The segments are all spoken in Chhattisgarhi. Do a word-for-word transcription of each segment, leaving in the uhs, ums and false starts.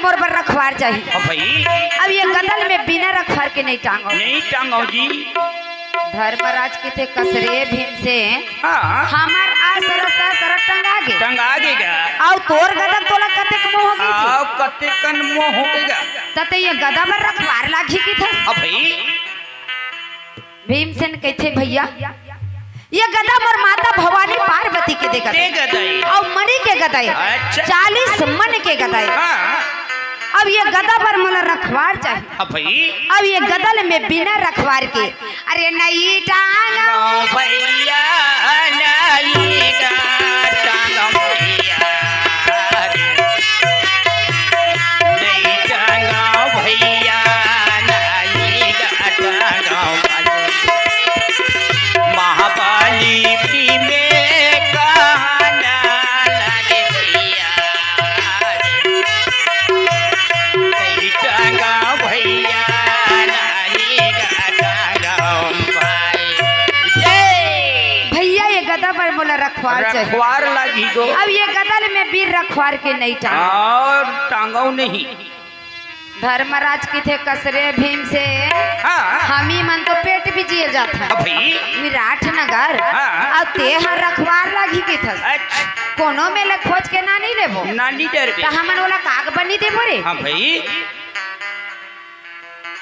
मोर बर रखवार चाही। हाँ भाई। अब ये गदा ल मैं बिना रखवार के नहीं टांगव। नहीं टांगव जी। धर्मराज कथे, "कस रे भीमसेन, हाँ। हमर आ सरस आ सरस टंगा गे। टंगा गे गा। अउ तोर गदा तोला कतेक मोह होगे जी? अउ कतेकन मोह होगे गा। त ते ये गदा बर रखवार लागही कथस।" हाँ भाई। भीमसेन कथे, "भैया, ये गदा मोर माता भवानी पार्वती के दे गदा ए। दे गदा ए। अउ मनी के गदा ए। अच्छा। चालीस मन के गदा ए। हाँ। अब ये गदा बर मोला रखवार चाही। हाँ भाई। अब ये गदा ल मैं बिना रखवार के, अरे नहीं टांगव भैया, नहीं टांगव भैया, नहीं टांगव भैया, नहीं टांगव भैया। महाबली भी में कहना लगे भैया, नहीं टांगव भैया, नहीं टांगव भाई। जय। भैया, ये गदा बर मोला रखवार चाही। रखवार लागी गो। अब ये गदा ल मैं बिन रखवार के नहीं टांगव। अउ टांगव नहीं। धर्मराज कथे, "कस रे भीमसेन, हाँ। हमी मन तो पेट बिजिए जात हन। हाँ भाई। विराटनगर, हाँ। अउ ते ह रखवार लागही कथस। अच्छा। कोनो मेर ले खोज के ना नहीं लेबो। ना नहीं डरबे। त हमन ओला काग बनी देबो रे?" हाँ भाई।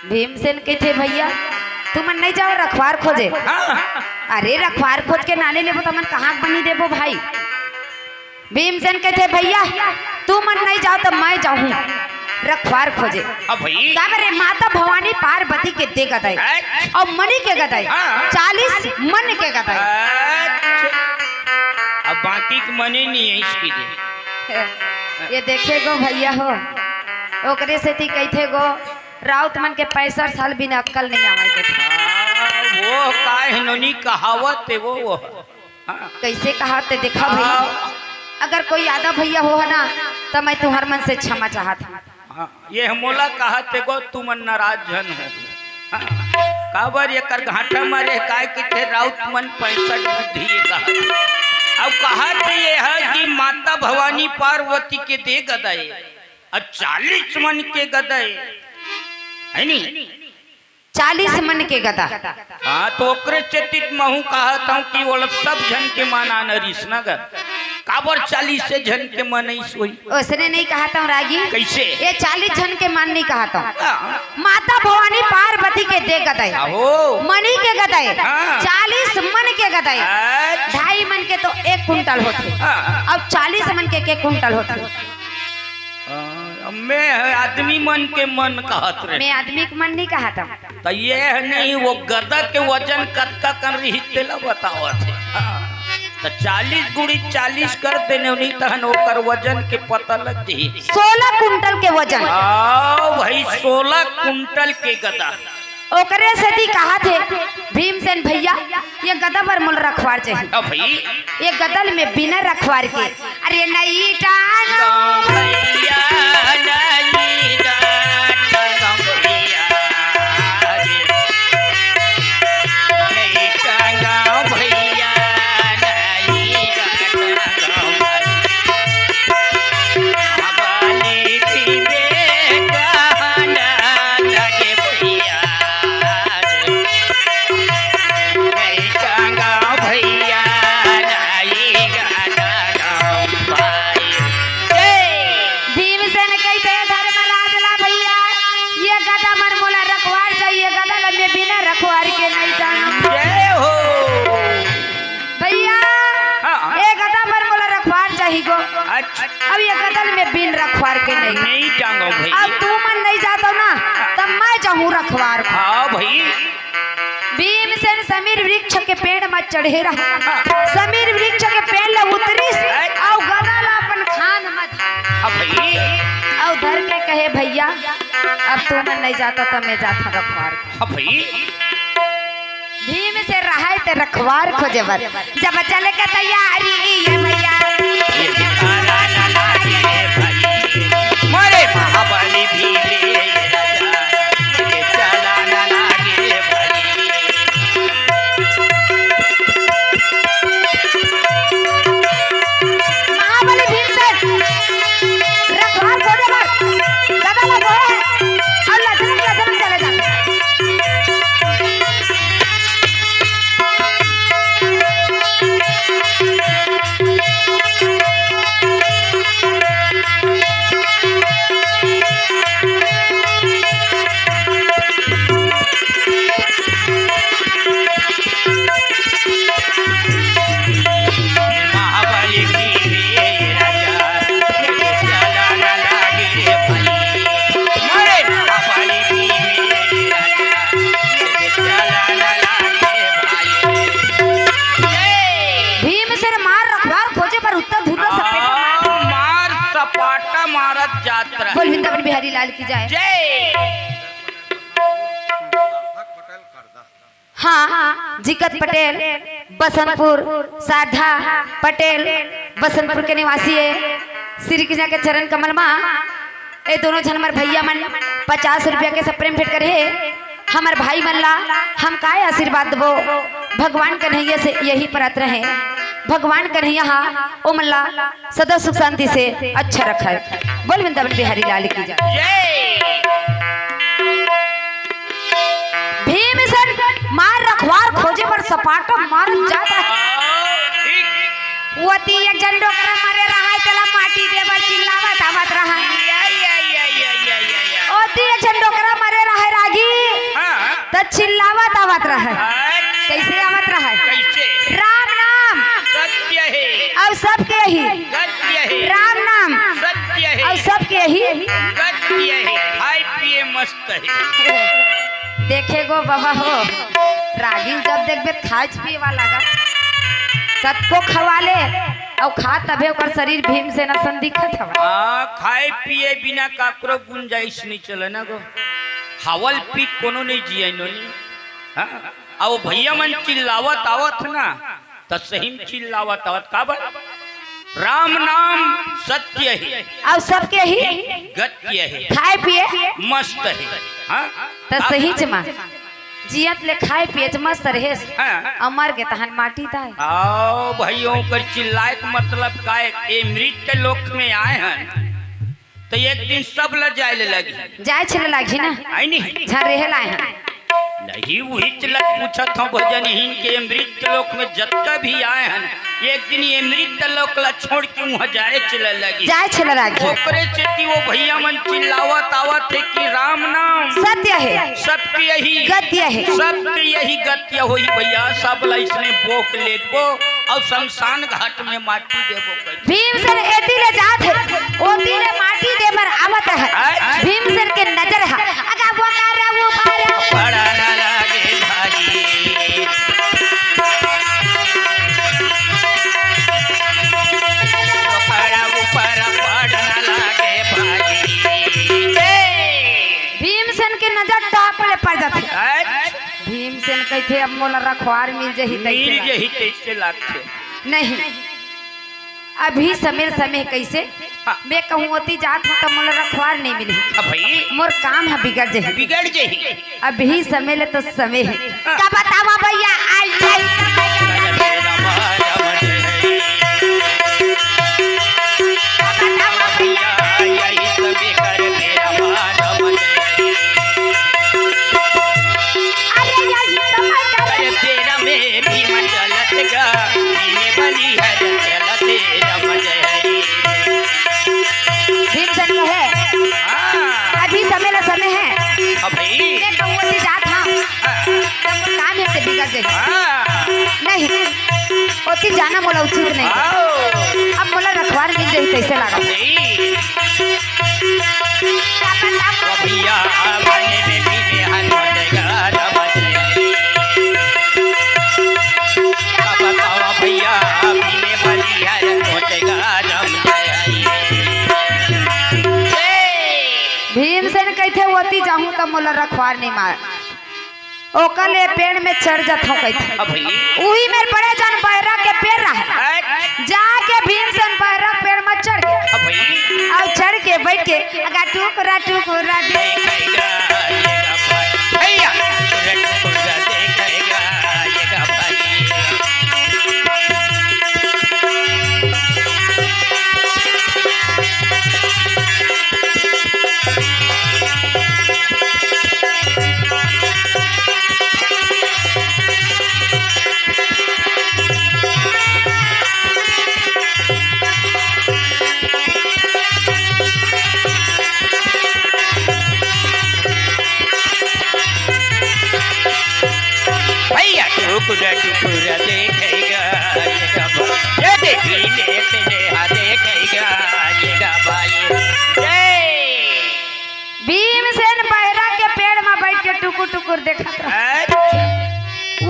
भीमसेन कथे, "भैया, तुमन नहीं जाव रखवार खोजे।" हाँ। "अरे, रखवार खोज के ना नहीं लेबो त हमन कहाँ बनी देबो भाई?" भीमसेन कथे, "भैया, तुमन नहीं जाव त मैं जाहूँ रखवार खोजे।" अब भाई। काबर रे, माता भवानी पार्वती के दे गदा ए। अच्छा। अउ मनी के गदा ए। हाँ। चालीस मन के गदा ए। अच्छा। अब बाकी के मनी नहीं है इसकी दे। ये देखे गो भैया हो, ओकरे सेती कथे गो, राउत मन के पैंसठ साल बिना अक्कल नहीं आवय कथे। हाँ, वो काय नोनी कहावत हे वो, वो। हाँ। कइसे कहावत हे देखा भई। हाँ। अगर कोई यादव भैया हो है ना, त मैं तुहर मन से क्षमा चाहत हूँ। हाँ, ये मोला कहाथे गो, तुमन नाराज झन हो। हाँ, काबर एकर घाटा मारे काय कथे राउत मन पैंसठ बुद्धि ये कहा। अब कहाथे ये है कि माता भवानी पार्वती के दे गदा ए, अउ चालीस मन के गदा ए, है नी? चालीस मन के गदा। हाँ, त ओकरे सेती महूँ कहत हूँ कि ओला सब झन के मन आना रिस न गा। काबर चालीस झन के मन अइस होही? ओसने नहीं कहत हूँ रागी। कइसे? ये चालीस झन के मन नहीं कहत हूँ। हाँ। माता भवानी पार्वती के दे गदा ए। आहो। मनी के गदा ए। हाँ। चालीस मन के गदा ए। अच्छा। ढाई मन के तो एक कुंटल होथे। हाँ। अब चालीस मन के के कुंटल होथे। हाँ, मैं ह आदमी मन के मन कहत रे। मैं आदमी के मन नहीं कहत हूँ। त ये ह नहीं, वो गदा के वजन कतका कन रही, तेला बतावत हे। हाँ। त चालीस गुणी चालीस कर देने, नहीं तहन ओकर वजन के पता लग जही। सोलह कुंटल के वजन। आओ भाई, सोलह कुंटल के गदा। ओकरे सेती कहाथे भीमसेन भैया, ये गदा बर मोला रखवार चाही। अब भाई। ये गदा ल मैं बिना रखवार के, अरे नहीं टांगव भैया, नहीं टांगव भैया, नहीं टांगव भैया, नहीं टांगव भैया। बाली पीबे कहना लगे भैया। नहीं टांगव भैया, नहीं टांगव भाई। जय। भीमसेन कहिथे धर्मराज ला भैया, ये गदा मन मोला रखवार चाही, ये गदा ल मैं बिना रखवार के नहीं टांगव। जय हो। भैया, हाँ। ये गदा बर मोला रखवार चाही गो। अच्छा। अब ये गदा ल मैं बिन रखवार के नहीं। नहीं टांगव भाई। अब तुमन नहीं जात हो ना, त मैं जाहूँ रखवार। हाँ भाई। भीमसेन समीर वृक्ष के पेड़ म चढ़े रहा। हाँ। समीर वृक्ष के पेड़ ल उतरिस, अच्छा। अउ गदा ल अपन खांध म धर। हाँ भाई। अउ धर के कहे, "भैया, अब तुमन नहीं जात हो त मैं जात हूँ रखवार।" हाँ भाई। भीमसेन रहय ते रखवार खोजे बर, जब चले के तैयारी ये भैया। ये चला ना लागे भाई, मोरे महाबली भीम ये राजा, ये चला ना लागे भाई। महाबली भीमसेन रखवार खोजे बर जात रहे। बोल वृंदावन बिहारी लाल की जय। जय। हाँ, जीकत पटेल, बसंतपुर, सारधा पटेल, बसंतपुर के निवासी हे। श्री कृष्ण के चरण कमल मा ए दोनों झन हमर भैया मन पचास रुपया के सब प्रेम भेंट करे हे। हमर भाई मन ला हम काय आशीर्वाद देबो? भगवान कन्हैया से यही प्रार्थना हे, भगवान कन्हैया हा ओमन ला सदा सुख शांति से अच्छा रखय। बोल वृंदावन बिहारी लाल की जय। जय। भीमसेन मार रखवार खोजे बर सपाटा मार जात हे। ठीक। ओती एक झन डोकरा मरे रहय, तेला माटी दे बर चिल्लावत आवत रहय। या, या, या। ओती एक झन डोकरा मरे रहय रागी, हाँ। त चिल्लावत आवत रहय। हाँ। कइसे आवत रहय? कइसे? राम नाम सत्य हे। अउ सबके ही। सत्य हे। राम नाम सत्य हे। अउ सबके ही। सत्य हे। खाय पिए मस्त हे। देखे गो बाबा हो, रागी जब देखबे खाय पिए वाला गा, कतको खवा ले, अउ खा तभे ओकर शरीर भीमसेन असन दिखत हवय। हाँ, खाय पिए बिना काकरो गुंजाइश नइ चले ना गो। हवल पी कोनो नइ जिये नोनी। हाँ, अउ भैया मन चिल्लावत आवत ना, त सही म चिल्लावत आवत, काबर? राम नाम सत्य हे। अउ सबके ही। गत्य हे। खाय पिए। मस्त हे। हाँ? त सही च मा। जियत ले खाय पिए च मस्त रहेस। हाँ। अउ मर गे तहन माटी दाय। आओ भैया, ओकर चिल्लाय के मतलब काय? ए मृत्यु लोक में आय हन। त एक दिन सब ल जाय ल लगही। जाय ल लगही ना। आय नहीं? झन रेहे ल आय हन। नहीं, उहीच ल पूछत हंव भजनहीन के, ए मृत्यु लोक में जतका भी आय हन, एक दिन ए मृत्यु लोक ल छोड़ के उहां जाय ल लगही। जाय ल लगही। ओकरे सेती ओ भैया मन चिल्लावत आवत हे कि राम नाम सत्य हे। सत्य ही। गत्य हे। सत्य ही गत्य होही भैया, सब ल अइसने बोक लेबो अउ शमशान घाट में माटी देबो कहि। भीमसेन एती ले जात हे, ओती ले माटी दे बर आवत हे। अच्छा। भीमसेन के नजर हे, अगा वो कर वो पारा। पड़ा ना लागे भाई। पड़ा ऊपर पड़ा ना लागे भाई। भीमसेन के नजर टॉप ले पड़ जाथे। अच्छा। भीमसेन कहिथे, "अब मोला रखवार मिल जही तइसे मिल लागे।" जही तइसे लागथे। नहीं, अभी समे ल समे कइसे? हाँ। मैं कहूँ ओती जात हूँ त मोला रखवार नइ मिलही। अब भाई। मोर काम ह बिगड़ जही। बिगड़ जही। अभी समे ले तो समे हे। हाँ। का बतावा भैया, आई, आई। का बतावा भैया, आई, आई, समे कर मेरा मानव। अरे यार, ये तो मैं कर अरे तेरा में भीम चलत गा, भीम बलिहर चलत रमत हरी। भीमसेन कहे, हाँ। अभी समे ल समे हे। अब भाई। मैं कहूँ ओती जात हूँ। हाँ। तब काम हे ते बिगड़ जाही। हाँ। नहीं, ओती जाना मोला उचित नहीं। आओ। अब मोला रखवार मिल जाही, कइसे लागत? अब भाई। भैया, आवाने में भी बेहाल हो जाएगा, रमत। का बतावा भैया, अभी में बलिहार हो जाएगा, रमत। भीमसेन कहिथे, "ओती जाहूं त मोला रखवार नइ मार।" ओकर ले पेड़ में चढ़ जाथंव कहिथे। अब भाई। उही मेर बड़े जान बहरा के पेड़ रहय। अच्छा। जाके भीमसेन बहरा के पेड़ में चढ़ गे। अब भाई। अउ चढ़ के बइठ के अगा टुकरा टुकरा देखे गा, ये गा भाई। भैया, टुकरा टुकरा देखे गा, ये गा भाई। भैया टुकुर टुकुर देखे गा, ये गा भाई। ये देखी ने तेरे हाथ देखे गा, ये गा भाई। जय। भीमसेन बहरा के पेड़ में बइठ के टुकुर टुकुर देखत रहे। अच्छा।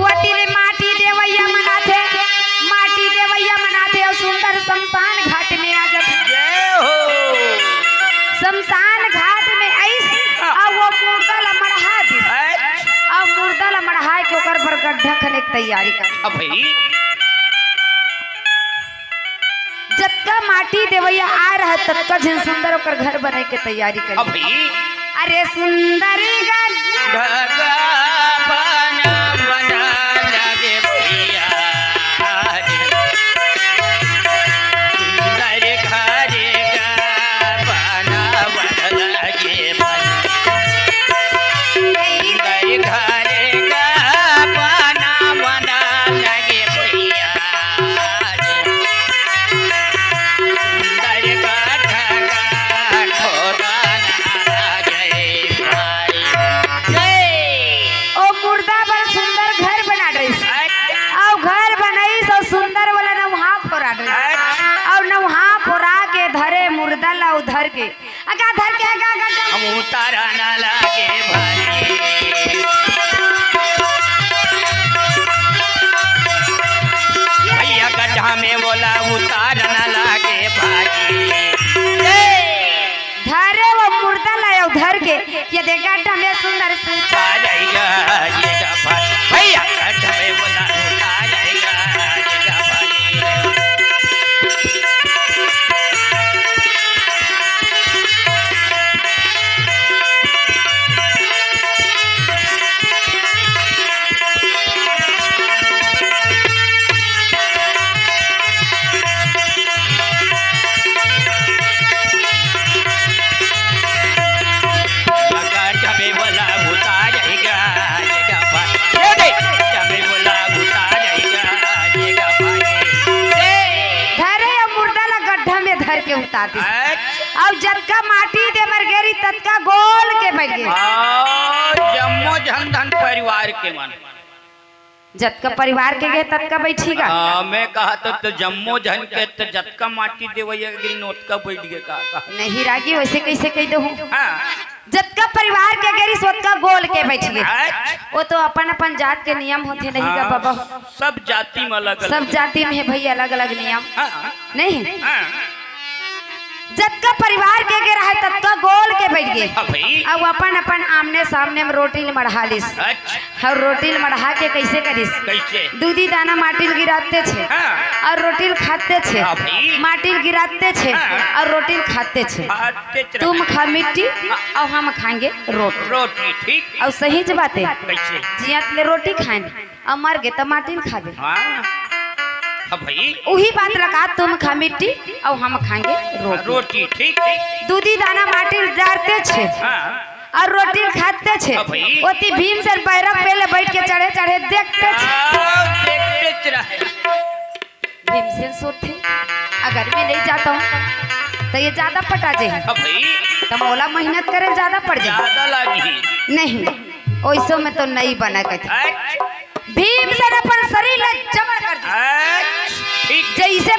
ओती ले माटी देवइया मन आथे, माटी देवइया मन आथे अउ सुंदर शमशान घाट में आ जाथे। जय हो। ओकर बर गड्ढा खने के तैयारी कर। अब भाई। जतका माटी देवइया आय रहय, ततका झन सुंदर ओकर घर बने के तैयारी कर। अब भाई। अरे सुंदर गड्ढा। ढगा बना बना लगे भैया। सुंदर घर का बनावत लगे भैया। सुंदर घर का बनावत लगे भैया। सुंदर घर का ठोराना लगे भाई। जय। ओ मुर्दा बर सुंदर घर बना डरिस। अच्छा। अउ घर बनाइस अउ सुंदर वाला नउहा खोरा डरिस। अच्छा। अउ नउहा खोरा के धरे मुर्दा ला अउ धर के, अगा धर के, अगा, अगा, अगा। हम उतारा ना लागे भाई। भैया गड्ढा में बोला उतारा ना लागे भाई। ए! धरे वो मुर्दा लायो धर के, ये दे गड्ढा में सुंदर सुंदर। आ जाएगा, ये का भाई। भैया गड्ढा में बोला उतारा जाएगा, ये का भाई। धरे अउ मुर्दा ला गड्ढा में धर के उतार दिस। अच्छा। अउ जतका माटी दे बर गे रिहिस, ततका गोल के बइठ गे। हाँ, जम्मो झन धन परिवार के मन। जतका परिवार के गे, ततका बइठही गा। हाँ, मैं कहा तो, तो जम्मो झन के, तो जतका माटी देवइया गे रिहिन, ओतका बइठ गे का, का? नहीं रागी, वइसे कइसे कहि देहूँ? हाँ। जतका परिवार के गे रिहिस, ओतका गोल के बइठ गे। अच्छा। वो तो अपन अपन जात के नियम होथे नहीं का हाँ, बाबा? सब जाति में अलग अलग। सब जाति में हे भई अलग अलग नियम। हाँ। नहीं? हाँ। जतका परिवार के गे रहय, ततका गोल के बइठ गे। हाँ भई। अउ अपन अपन आमने सामने में रोटी ल मढ़ा लिस। अच्छा। अउ रोटी ल मढ़ा के कइसे करिस? कइसे? दूधी दाना माटी ल गिरातेच हे। हाँ। अउ रोटी ल खातेच हे। हाँ भई। माटी ल गिरातेच हे। हाँ। अउ रोटी ल खातेच हे। खातेच रहे। तुम खा मिट्टी अउ हम खाएंगे रोटी। रोटी, ठीक। अउ सहीच बात हे। कइसे? जियत ले रोटी खाएन, अउ मर गे त माटी ल खाबे। हाँ। अब भई। उही बात ल का, तुम खा मिट्टी अउ हम खाएंगे रोटी। रोटी, ठीक, ठीक। दूधी दाना माटी ल डारतेच हे। हाँ। अउ रोटी ल खातेच हे। अब भई। ओती भीमसेन बैरक पे ले बइठ के चढ़े चढ़े देखतेच हे। हाँ, देखतेच रहे। भीमसेन सोचथे, अगर मैं नहीं जाता हूँ, त ये जादा पटा जाही। हाँ भई। त मोला मेहनत करे जादा पड़ जाही। जादा लागही। नहीं, ओइसो में तो नहीं बना कथे। अच्छा। भीमसेन अपन शरीर ला जबर कर दिस। अच्छा, ठीक। जइसे